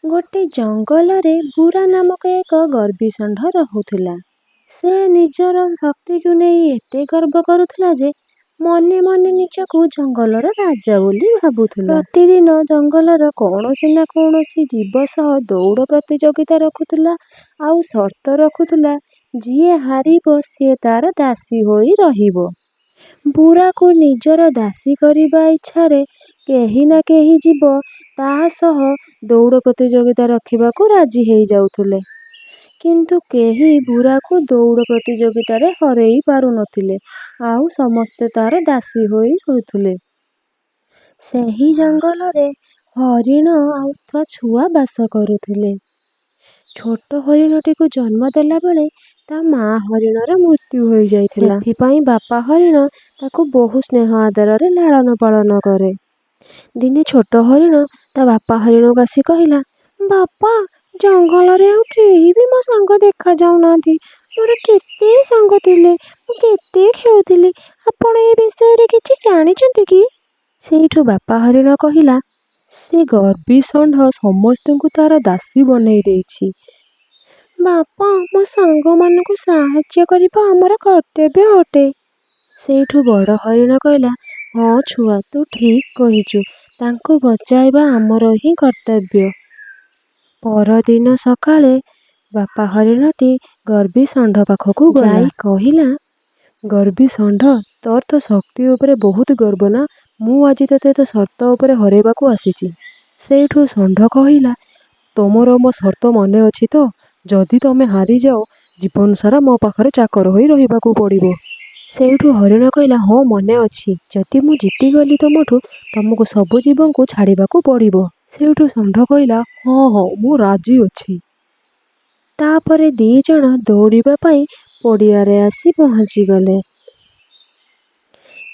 ଗୋଟେ ଜଙ୍ଗଲରେ ବୁରା ନାମକ ଏକ ଗର୍ବୀ ଷଣ୍ଢ ରହୁଥିଲା। ସେ ନିଜର ଶକ୍ତିକୁ ନେଇ ଏତେ ଗର୍ବ କରୁଥିଲା ଯେ ମନେ ମନେ ନିଜକୁ ଜଙ୍ଗଲର ରାଜା ବୋଲି ଭାବୁଥିଲା। ପ୍ରତିଦିନ ଜଙ୍ଗଲର କୌଣସି ନା କୌଣସି ଜୀବ ସହ ଦୌଡ଼ ପ୍ରତିଯୋଗିତା ରଖୁଥିଲା ଆଉ ସର୍ତ୍ତ ରଖୁଥିଲା, ଯିଏ ହାରିବ ସିଏ ତାର ଦାସୀ ହୋଇ ରହିବ। ବୁରାକୁ ନିଜର ଦାସୀ କରିବା ଇଚ୍ଛାରେ କେହି ନା କେହି ଜୀବ ତା ସହ ଦୌଡ଼ ପ୍ରତିଯୋଗିତା ରଖିବାକୁ ରାଜି ହେଇଯାଉଥିଲେ। କିନ୍ତୁ କେହି ବୁରାକୁ ଦୌଡ଼ ପ୍ରତିଯୋଗିତାରେ ହରେଇ ପାରୁନଥିଲେ ଆଉ ସମସ୍ତେ ତାର ଦାସୀ ହୋଇ ରହୁଥିଲେ। ସେହି ଜଙ୍ଗଲରେ ହରିଣ ଆଉ ତା ଛୁଆ ବାସ କରୁଥିଲେ। ଛୋଟ ହରିଣଟିକୁ ଜନ୍ମ ଦେଲାବେଳେ ତା ମା ହରିଣର ମୃତ୍ୟୁ ହୋଇଯାଇଥିଲା। ସେଥିପାଇଁ ବାପା ହରିଣ ତାକୁ ବହୁ ସ୍ନେହ ଆଦରରେ ଲାଳନ ପାଳନ କରେ। ଦିନେ ଛୋଟ ହରିଣ ତା ବାପା ହରିଣକୁ ଆସି କହିଲା, ବାପା, ଜଙ୍ଗଲରେ ଆଉ କେହି ବି ମୋ ସାଙ୍ଗ ଦେଖାଯାଉନାହାନ୍ତି। ମୋର କେତେ ସାଙ୍ଗ ଥିଲେ, ମୁଁ କେତେ ଖେଳୁଥିଲି। ଆପଣ ଏ ବିଷୟରେ କିଛି ଜାଣିଛନ୍ତି କି? ସେଇଠୁ ବାପା ହରିଣ କହିଲା, ସେ ଗର୍ବୀ ଷଣ୍ଢ ସମସ୍ତଙ୍କୁ ତାର ଦାସୀ ବନେଇ ଦେଇଛି। ବାପା, ମୋ ସାଙ୍ଗମାନଙ୍କୁ ସାହାଯ୍ୟ କରିବା ଆମର କର୍ତ୍ତବ୍ୟ ଅଟେ। ସେଇଠୁ ବଡ଼ ହରିଣ କହିଲା, ହଁ ଛୁଆ, ତୁ ଠିକ୍ କହିଛୁ, ତାଙ୍କୁ ବଞ୍ଚାଇବା ଆମର ହିଁ କର୍ତ୍ତବ୍ୟ। ପରଦିନ ସକାଳେ ବାପା ହରିଣଟି ଗର୍ବୀ ଷଣ୍ଢ ପାଖକୁ ଯାଇ କହିଲା, ଗର୍ବୀ ଷଣ୍ଢ, ତୋର ତ ଶକ୍ତି ଉପରେ ବହୁତ ଗର୍ବ ନା? ମୁଁ ଆଜି ତୋତେ ତୋ ସର୍ତ୍ତ ଉପରେ ହରେଇବାକୁ ଆସିଛି। ସେଇଠୁ ଷଣ୍ଢ କହିଲା, ତମର ମୋ ସର୍ତ୍ତ ମନେ ଅଛି ତ? ଯଦି ତମେ ହାରିଯାଅ, ଜୀବନ ସାରା ମୋ ପାଖରେ ଚାକର ହୋଇ ରହିବାକୁ ପଡ଼ିବ। ସେଇଠୁ ହରିଣ କହିଲା, ହଁ ମନେ ଅଛି, ଯଦି ମୁଁ ଜିତିଗଲି ତମଠୁ, ତମକୁ ସବୁ ଜୀବଙ୍କୁ ଛାଡ଼ିବାକୁ ପଡ଼ିବ। ସେଇଠୁ ଷଣ୍ଢ କହିଲା, ହଁ ହଁ, ମୁଁ ରାଜି ଅଛି। ତାପରେ ଦି ଜଣ ଦୌଡ଼ିବା ପାଇଁ ପଡ଼ିଆରେ ଆସି ପହଞ୍ଚିଗଲେ।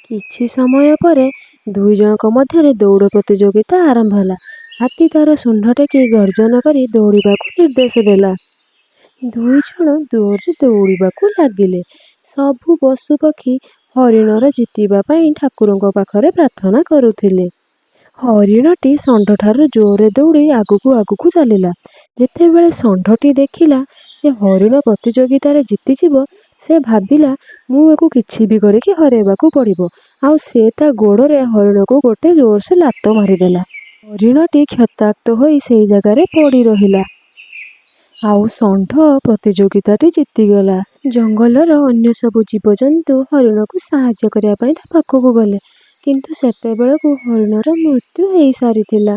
କିଛି ସମୟ ପରେ ଦୁଇ ଜଣଙ୍କ ମଧ୍ୟରେ ଦୌଡ଼ ପ୍ରତିଯୋଗିତା ଆରମ୍ଭ ହେଲା। ହାତୀ ତାର ଶୁଣ୍ଢ ଟେକି ଗର୍ଜନ କରି ଦୌଡ଼ିବାକୁ ନିର୍ଦ୍ଦେଶ ଦେଲା। ଦୁଇ ଜଣ ଜୋରରେ ଦୌଡ଼ିବାକୁ ଲାଗିଲେ। ସବୁ ପଶୁପକ୍ଷୀ ହରିଣର ଜିତିବା ପାଇଁ ଠାକୁରଙ୍କ ପାଖରେ ପ୍ରାର୍ଥନା କରୁଥିଲେ। ହରିଣଟି ଷଣ୍ଢଠାରୁ ଜୋରରେ ଦୌଡ଼ି ଆଗକୁ ଆଗକୁ ଚାଲିଲା। ଯେତେବେଳେ ଷଣ୍ଢଟି ଦେଖିଲା ଯେ ହରିଣ ପ୍ରତିଯୋଗିତାରେ ଜିତିଯିବ, ସେ ଭାବିଲା ମୁଁ ୟାକୁ କିଛି ବି କରିକି ହରେଇବାକୁ ପଡ଼ିବ। ଆଉ ସେ ତା ଗୋଡ଼ରେ ହରିଣକୁ ଗୋଟେ ଜୋରସେ ଲାତ ମାରିଦେଲା। ହରିଣଟି କ୍ଷତାକ୍ତ ହୋଇ ସେଇ ଜାଗାରେ ପଡ଼ି ରହିଲା ଆଉ ଷଣ୍ଢ ପ୍ରତିଯୋଗିତାଟି ଜିତିଗଲା। ଜଙ୍ଗଲର ଅନ୍ୟ ସବୁ ଜୀବଜନ୍ତୁ ହରିଣକୁ ସାହାଯ୍ୟ କରିବା ପାଇଁ ତା ପାଖକୁ ଗଲେ, କିନ୍ତୁ ସେତେବେଳକୁ ହରିଣର ମୃତ୍ୟୁ ହେଇସାରିଥିଲା।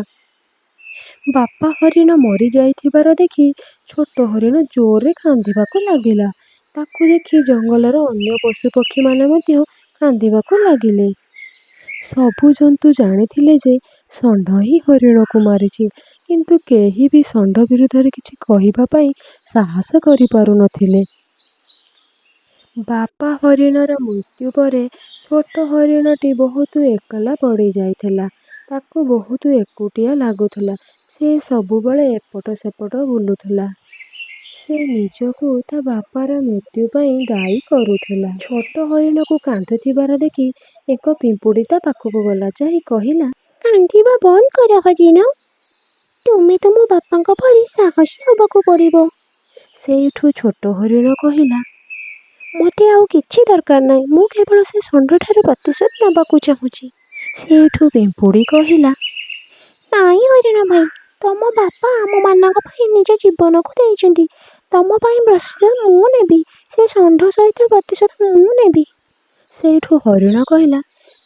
ବାପା ହରିଣ ମରିଯାଇଥିବାର ଦେଖି ଛୋଟ ହରିଣ ଜୋରରେ କାନ୍ଦିବାକୁ ଲାଗିଲା। ତାକୁ ଦେଖି ଜଙ୍ଗଲର ଅନ୍ୟ ପଶୁପକ୍ଷୀମାନେ ମଧ୍ୟ କାନ୍ଦିବାକୁ ଲାଗିଲେ। ସବୁ ଜନ୍ତୁ ଜାଣିଥିଲେ ଯେ ଷଣ୍ଢ ହିଁ ହରିଣକୁ ମାରିଛି, କିନ୍ତୁ କେହି ବି ଷଣ୍ଢ ବିରୁଦ୍ଧରେ କିଛି କହିବା ପାଇଁ ସାହସ କରିପାରୁନଥିଲେ। ବାପା ହରିଣର ମୃତ୍ୟୁ ପରେ ଛୋଟ ହରିଣଟି ବହୁତ ଏକଲା ପଡ଼ିଯାଇଥିଲା। ତାକୁ ବହୁତ ଏକୁଟିଆ ଲାଗୁଥିଲା। ସେ ସବୁବେଳେ ଏପଟ ସେପଟ ବୁଲୁଥିଲା। ସେ ନିଜକୁ ତା ବାପାର ମୃତ୍ୟୁ ପାଇଁ ଦାୟୀ କରୁଥିଲା। ଛୋଟ ହରିଣକୁ କାନ୍ଦୁଥିବାର ଦେଖି ଏକ ପିମ୍ପୁଡ଼ି ତା ପାଖକୁ ଗଲା। ଯାଇ କହିଲା, କାନ୍ଦିବା ବନ୍ଦ କର ହରିଣ, ତୁମେ ତୁମ ବାପାଙ୍କ ପରି ସାହସୀ ହେବାକୁ ପଡ଼ିବ। ସେଇଠୁ ଛୋଟ ହରିଣ କହିଲା, ମୋତେ ଆଉ କିଛି ଦରକାର ନାହିଁ, ମୁଁ କେବଳ ସେ ଷଣ୍ଢଠାରୁ ପ୍ରତିଶୋଧ ନେବାକୁ ଚାହୁଁଛି। ସେଇଠୁ ପିମ୍ପୁଡ଼ି କହିଲା, ନାଇଁ ହରିଣ ଭାଇ, ତମ ବାପା ଆମମାନଙ୍କ ପାଇଁ ନିଜ ଜୀବନକୁ ଦେଇଛନ୍ତି। ତମ ପାଇଁ ପ୍ରତିଶୋଧ ମୁଁ ନେବି। ସେ ଷଣ୍ଢ ସହିତ ପ୍ରତିଶୋଧ ମୁଁ ନେବି। ସେଇଠୁ ହରିଣ କହିଲା,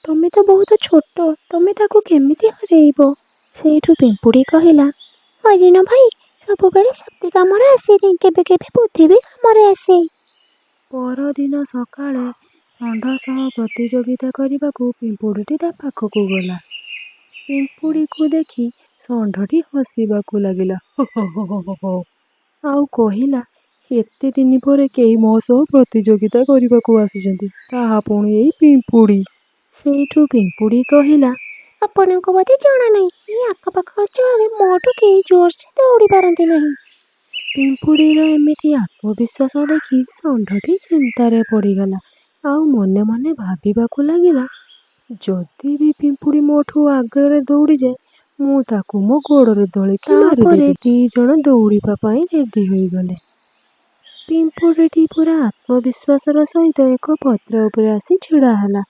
ତମେ ତ ବହୁତ ଛୋଟ, ତମେ ତାକୁ କେମିତି ହରେଇବ? ସେଇଠୁ ପିମ୍ପୁଡ଼ି କହିଲା, ହରିଣ ଭାଇ, ସବୁବେଳେ ଶକ୍ତି କାମରେ ଆସେନି, କେବେ କେବେ ବୁଦ୍ଧି ବି କାମରେ ଆସେ। ପରଦିନ ସକାଳେ ଷଣ୍ଢ ସହ ପ୍ରତିଯୋଗିତା କରିବାକୁ ପିମ୍ପୁଡ଼ିଟି ତା ପାଖକୁ ଗଲା। ପିମ୍ପୁଡ଼ିକୁ ଦେଖି ଷଣ୍ଢଟି ହସିବାକୁ ଲାଗିଲା, ହୋ ହୋ ହୋ ହୋ ହୋ, ଆଉ କହିଲା, ଏତେ ଦିନ ପରେ କେହି ମୋ ସହ ପ୍ରତିଯୋଗିତା କରିବାକୁ ଆସିଛନ୍ତି, ତାହା ପୁଣି ଏଇ ପିମ୍ପୁଡ଼ି। ସେଇଠୁ ପିମ୍ପୁଡ଼ି କହିଲା, ଆପଣଙ୍କୁ ବୋଧେ ଜଣା ନାହିଁ, ଏଇ ଆଖପାଖ ଅଞ୍ଚଳରେ ମୋଠୁ କେହି ଜୋରସେ ଦୌଡ଼ି ପାରନ୍ତି ନାହିଁ। ପିମ୍ପୁଡ଼ିର ଏମିତି ଆତ୍ମବିଶ୍ୱାସ ଦେଖି ଷଣ୍ଢଟି ଚିନ୍ତାରେ ପଡ଼ିଗଲା ଆଉ ମନେ ମନେ ଭାବିବାକୁ ଲାଗିଲା, ଯଦି ବି ପିମ୍ପୁଡ଼ି ମୋଠୁ ଆଗରେ ଦୌଡ଼ିଯାଏ, ମୁଁ ତାକୁ ମୋ ଗୋଡ଼ରେ ଦଳିକି ମାରିଦେବି। 2 ଜଣ ଦୌଡ଼ିବା ପାଇଁ ରେଡ଼ି ହୋଇଗଲେ। ପିମ୍ପୁଡ଼ିଟି ପୂରା ଆତ୍ମବିଶ୍ୱାସର ସହିତ ଏକ ପତ୍ର ଉପରେ ଆସି ଛିଡ଼ା ହେଲା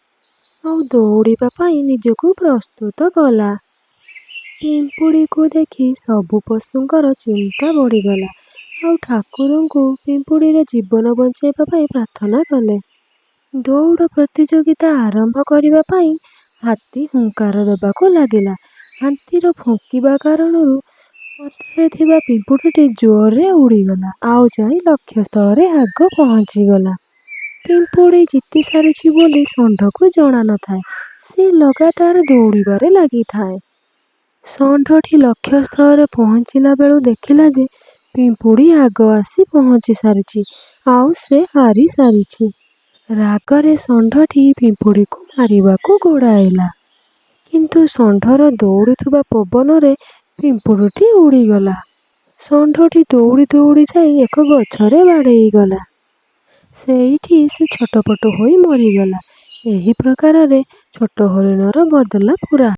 ଆଉ ଦୌଡ଼ିବା ପାଇଁ ନିଜକୁ ପ୍ରସ୍ତୁତ କଲା। ପିମ୍ପୁଡ଼ିକୁ ଦେଖି ସବୁ ପଶୁଙ୍କର ଚିନ୍ତା ବଢ଼ିଗଲା ଆଉ ଠାକୁରଙ୍କୁ ପିମ୍ପୁଡ଼ିର ଜୀବନ ବଞ୍ଚାଇବା ପାଇଁ ପ୍ରାର୍ଥନା କଲେ। ଦୌଡ଼ ପ୍ରତିଯୋଗିତା ଆରମ୍ଭ କରିବା ପାଇଁ ହାତୀ ହୁଙ୍କାର ଦେବାକୁ ଲାଗିଲା। ହାତୀର ଫୁଙ୍କିବା କାରଣରୁ ପତ୍ରରେ ଥିବା ପିମ୍ପୁଡ଼ିଟି ଜୋରରେ ଉଡ଼ିଗଲା ଆଉ ଯାଇ ଲକ୍ଷ୍ୟସ୍ଥଳରେ ଆଗ ପହଞ୍ଚିଗଲା। ପିମ୍ପୁଡ଼ି ଜିତି ସାରିଛି ବୋଲି ଷଣ୍ଢକୁ ଜଣା ନଥାଏ। ସେ ଲଗାତାର ଦୌଡ଼ିବାରେ ଲାଗିଥାଏ। ଷଣ୍ଢଟି ଲକ୍ଷ୍ୟସ୍ଥଳରେ ପହଞ୍ଚିଲା ବେଳୁ ଦେଖିଲା ଯେ ପିମ୍ପୁଡ଼ି ଆଗ ଆସି ପହଞ୍ଚି ସାରିଛି ଆଉ ସେ ହାରି ସାରିଛି। ରାଗରେ ଷଣ୍ଢଟି ପିମ୍ପୁଡ଼ିକୁ ମାରିବାକୁ ଗୋଡ଼ାଇଲା। କିନ୍ତୁ ଷଣ୍ଢର ଦୌଡ଼ୁଥିବା ପବନରେ ପିମ୍ପୁଡ଼ିଟି ଉଡ଼ିଗଲା। ଷଣ୍ଢଟି ଦୌଡ଼ି ଦୌଡ଼ି ଯାଇ ଏକ ଗଛରେ ବାଡ଼େଇଗଲା। ସେଇଠି ସେ ଛଟପଟ ହୋଇ ମରିଗଲା। ଏହି ପ୍ରକାରରେ ଛୋଟ ହରିଣର ବଦଲା ପୂରା।